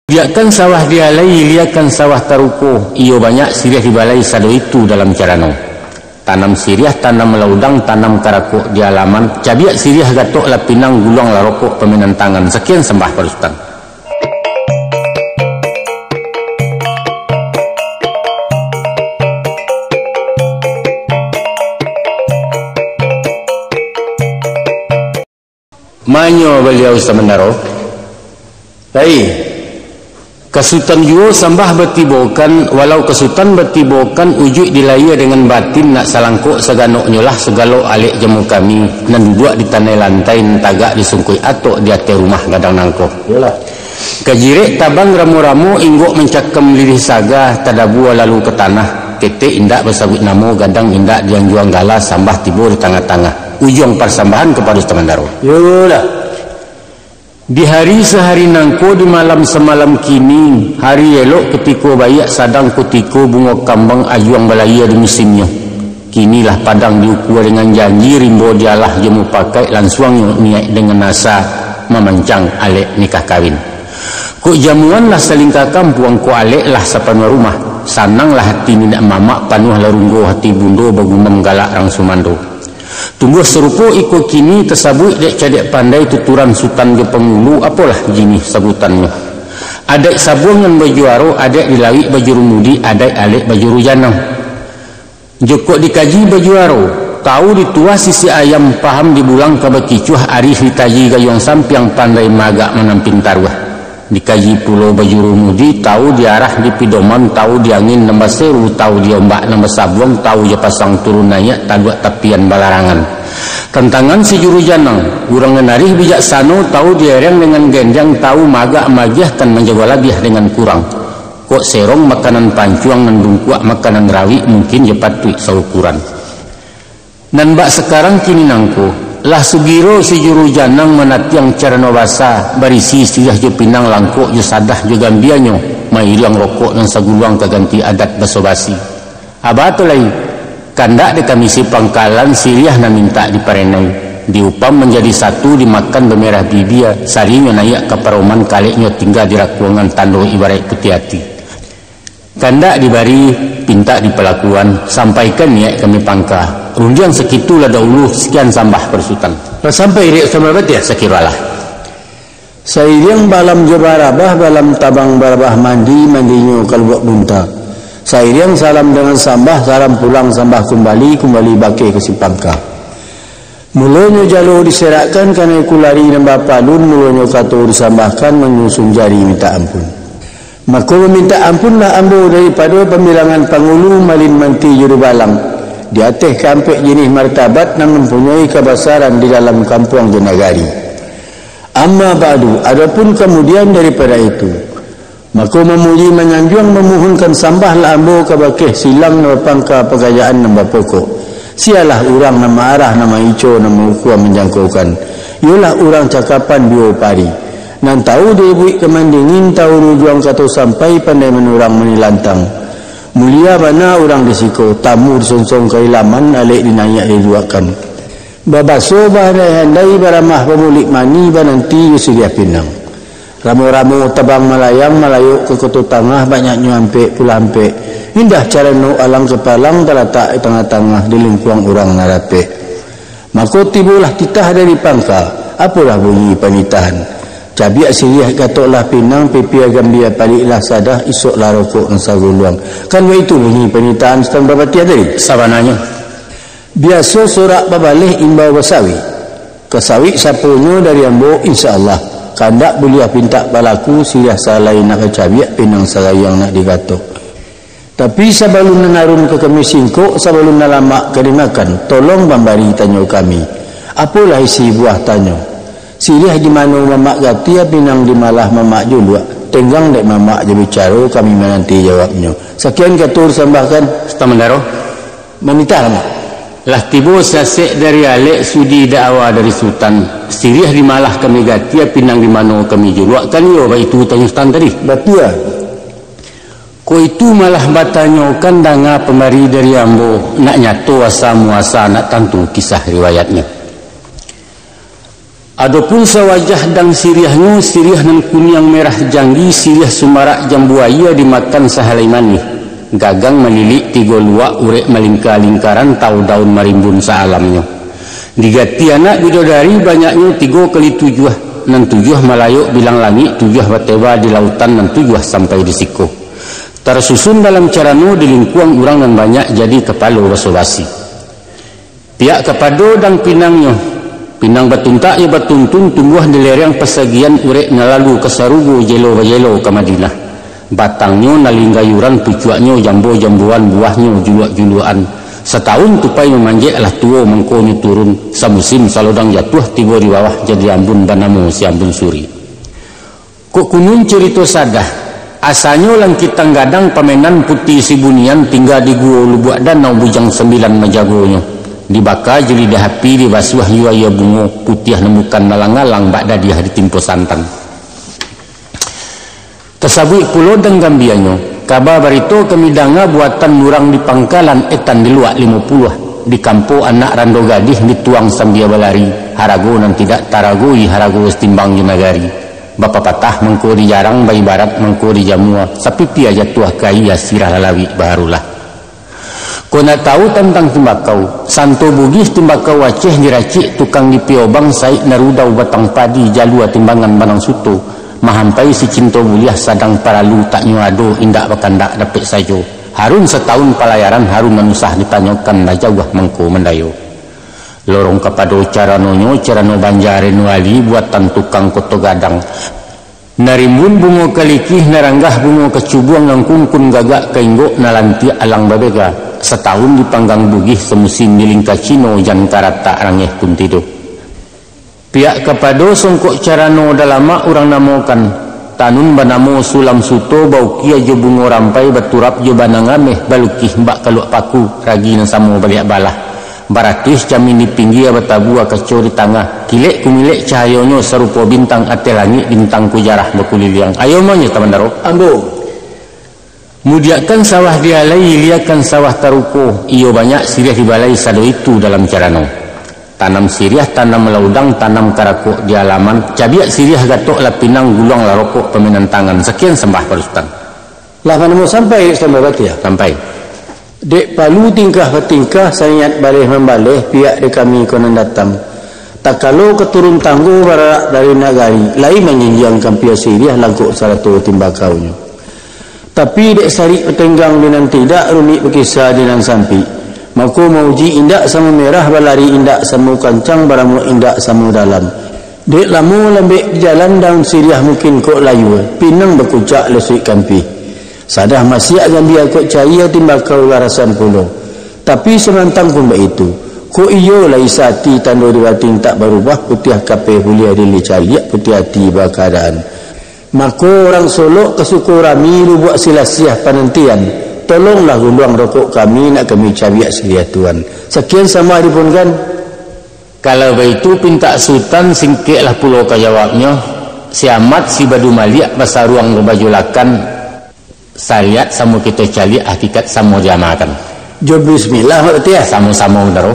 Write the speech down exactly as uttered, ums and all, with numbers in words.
Biakkan sawah dialai, iliakan sawah taruko, iyo banyak siriah dibalai sado itu dalam carano. Tanam siriah, tanam laudang, tanam karakok di alaman, cabiak siriah gatok lah pinang, guluang lah rokok pamainan tangan. Sakian sambah pado Sutan. Manyo baliau Sutan Bandaro. Lai. Ka Sutan juo sambah batibokan, walau ka Sutan batibokan, ujuik di lahia dengan batin nak salangkok saganoknyo lah sagalo alek jamu kami, nan duduak di tanai lantai, nan tagak di sungkuik atok di ateh rumah gadang nangko. Iyolah. Ka jirek tabang ramo-ramo, inggok mancakam lilih saga, tadabua lalu ka tanah, ketek indak basabuik namo, gadang indak dianjuang gala, sambah tibo di tangah-tangah. Ujuang parsambahan kapado Sutan Bandaro. Iyolah. Di hari sahari nangko, di malam samalam kini, hari elok kutiko baiak, sadang kutiko bungo kambang ajuang balahia di musimnyo. Kini lah padang diukua dengan janji, rimbo dialah jo mupakaik, lansuangnyo niaik dengan asa mamancang alek nikah kawin. Kok jamuan lah salingka kampuang, kok alek lah sapanuah rumah, sananglah ati niniak mamak, panuahlah runggo hati bundo, bagumam galak rang sumando. Tumbuah sarupo iko kini, tasabuik dek cadiak pandai, tuturan sutan jo pangulu, apolah jinih sabutannyo. Adaik sabuang nan bajuaro, adaik di lauik bajurumudi, adaik alek bajuru janang. Jokok dikaji bajuaro, tau dituah sisik ayam, paham dibulang ka bakicuah, arih ditaji gayuang sampiang, pandai maagak manampin taruah. Dikaji pulo bajurumudi, tau di arah di pidoman, tau di angin nan baseru, tau di ombak nan basabuang, tau jo pasang turun naiak, taduak tapian balarangan. Tantangan si juru janang, urang nan arih bijaksano, tau diereng dengan gendiang, tau maagak magiah, kan manjago labiah dengan kurang. Kok serong makanan pancuang, nan bungkuak makanan rawik, mungkin jo patuik saukuran. Nan bak sakarang kini nangko, lah sugiro si juru janang manatiang carano basa, barisi siriah jo pinang, langkok jo sadah jo gambianyo, mairiang rokok nan saguluang ka ganti adat baso-basi. Aba tu lai, kandak dek kami si pangkalan, siriah nan mintak diparenai, diupam manjadi satu, dimakan bamerah bibia, sarinyo naiak ka paroman, kaleknyo tingga di rakuangan, tando ibaraik putiah ati. Kandak dibari, pintak dipalakuan, sampaikan niaik kami pangka. Rundiang sakitu lah daulu, sakian sambah pado Sutan. Lah sampai dek Sutan Parpatiah? Sakiro alah. Sairiang balam jo barabah, balam tabang barabah mandi, mandinyo ka Lubuak Bunta. Sairiang salam dengan sambah, salam pulang sambah kumbali, kumbali bakeh ka si pangka. Mulonyo jalo diserakkan, kanai kulari nan bapalun, mulonyo kato disambahkan, manyusun jari mintak ampun. Mako, mamintak ampunlah ambo daripado pambilangan pangulu, malin manti jo dubalang, di ateh kaampek jinih martabat nan mampunyoi kabasaran di dalam kampuang jo nagari. Amma ba'du, adopun kamudian daripado itu, mako, mamuji manyanjuang mamuhunkan sambahlah ambo kabakeh silang nan bapangka, pakarajaan nan bapokok. Sialah urang nan maarah, nan maico, nan maukua manjangkokan, iyolah urang cakapan duo pari, nan tau diibuik ka mandingin, tau diujuang kato sampai, pandai manurang manilantang. Mulia bana urang di siko, tamu disonsong ka ilaman, alek dinaiak diduakkan. Babaso bahandai-handai, baramah bamulik mani, bananti jo siriah pinang. Ramo-ramo tabang malayang, malayok ka Koto Tangah, banyaknyo ampek pulo ampek. Indah carano alang kapalang, talatak di tangah-tangah, di lingkuang urang nan rapek. Mako tibolah titah dari pangka, apolah bunyi panitahan. Cabiak siriah gatoklah pinang, pipia gambia paliklah sadah, isoklah rokok nan saguluang. Kan baitu bunyi panitahan Sutan Parpatiah tadi? Sabananyo. Biaso sorak babaleh imbau basawik. Ka sawik saponyo dari ambo, insya Allah. Kandak buliah pintak balaku, siriah salai nak bacabiak, pinang sarayang nak digatok. Tapi sabalun nan arun ka kami singkok, sabalun nan lamak ka dimakan, tolong mambari tanyo kami. Apolah isi buah tanyo? Siriah di mano mamak gatia, pinang di malah mamak juluak. Tenggang dek mamak jo bicaro, kami mananti jawabnyo. Sakian kato disambahkan. Sutan Bandaro. Manitah lah, Mak. Lah tibo sasek dari alek, sudi dakwa dari sutan. Siriah di malah kami gatia, pinang di mano kami juluak, kan iyo baitu tanyo sutan tadi? Batua. Ko itu malah batanyokan, danga pambari dari ambo, nak nyato asa muasa, nak tantu kisah riwayatnyo. Adopun sawajah dang siriahnyo, siriah nan kuniang merah janggi, siriah sumarak jambu aia dimakan sahalai manih. Gagang malilik tigo luak, urek malingka-lingkaran, tau daun marimbun saalamnyo. Digati anak bidodari banyaknyo tigo kali tujuah, nan tujuah malayok bilang langik, tujuah bateba di lautan, nan tujuah sampai di siko. Tarsusun dalam carano di lingkuang urang nan banyak jadi kapalo baso basi. Pihak kapado dang pinangnyo, pinang batuntak jo batuntun tumbuah di lereng pasagian urek nan lalu ka sarugo jelo bajelo ka Madinah. Batangnyo naling gayuran, pucuaknyo jambo-jamboan, buahnyo juluak-juluakan. Satahun tupai mamanjek lah tuo mangkonyo turun, samusim salodang jatuah tibo di bawah jadi ambun banamo si Ambun Suri. Kok kunun carito sadah, asanyo langkitang gadang pamenan Puti Sibunian tingga di guo lubuak danau bujang sambilan majagonyo. Dibaka jo lidah api, dibasuah jo aia bungo, putiah nan bukan malang-alang bak dadiah ditimpo santan. Tasabuik pulo dang gambianyo, kaba barito kami danga buatan urang di pangkalan etan di luak limo puluah, di kampo anak rando gadih dituang sambia balari, harago nan tidak taragoi harago satimbang jo nagari. Bapapatah mangko dijarang, baibarat mangko dijamua, sapipia jatuah ka aia sirah lalawik baharulah. Kok nak tahu tantang timbakau, santo Bugih timbakau Aceh diracik tukang di Piobang Saik Narudau Batang Padi jalua timbangan Banang Suto, mahampai si cinto buliah sadang paralu taknyo ado indak bakandak dapek sajo. Harun satahun palayaran, harun nan usah ditanyokan lah jauah mangko mandayo. Lorong kapado caranonyo, carano Banjar Renuali buatan tukang Koto Gadang. Narimbun bungo kalikih, naranggah bungo kacubuang, nan kungkun gagak ka inggok, nalantiak alang babega. Satahun dipanggang Bugih, samusim dilingka Cino, jan karatak rangeh pun tido. Pihak kapado songkok carano dalamak urang namokan, tanun banamo Sulam Suto, baukia jo bungo rampai, baturap jo banang ameh, balukih bak kaluak paku, ragi nan samo baliak balah. Baratuih camin di pinggia, batabua kaco di tangah. Kilek kumilek cahayonyo sarupo bintang ateh langik, bintang kujarah bakuliliang. Ayo mah nyo, Tamandaro. Ambo. Mudiakan sawah di alai, iliakan sawah taruko. Iyo banyak siriah di balai, sado itu dalam carano. Tanam siriah, tanam laudang, tanam karakok di alaman. Cabiak siriah gatok lah pinang, guluang lah rokok pamenan tangan. Sakian sambah pado Sutan. Lah manamo sampai, Sutan Babatiah? Sampai. Dek palu tingkah batingkah, saniat baleh mambaleh, pihak di kami ko nan datang. Takalo ka turun tanggo bararak dari nagari, lai manjinjiang kampia siriah langkok sarato timbakaunyo. Tapi dek sarik patenggang di nan tidak, rumik bakisa di nan sampik, mako mauji indak samo merah, balari indak samo kancang, baramuak indak samo dalam. Dek lamo lambek di jalan, daun siriah mungkin kok layua, pinang bakucak lasuik kampih. Sadah masiak gambia kok caia, timbakau larasan pulo. Tapi samantang pun baitu, kok iyo lai sati tando di batin tak barubah, putiah kapeh buliah dilicaliak, putiah ati bakaadaan. Mako urang Solok ka Sukorami, Lubuak Silasiah panantian, tolonglah guluang rokok kami, nak kami cabiak siriah tuan. Sakian sambah dipunkan. Kalau baitu pintak Sutan, singkeklah pulo ka jawabnyo, si Amat si Badu Maliak basaruang ka baju lakan, sariat samo kito caliak, hakikat samo diamalkan. Jo bismillah, Mak Tiah. Samo-samo, Bandaro.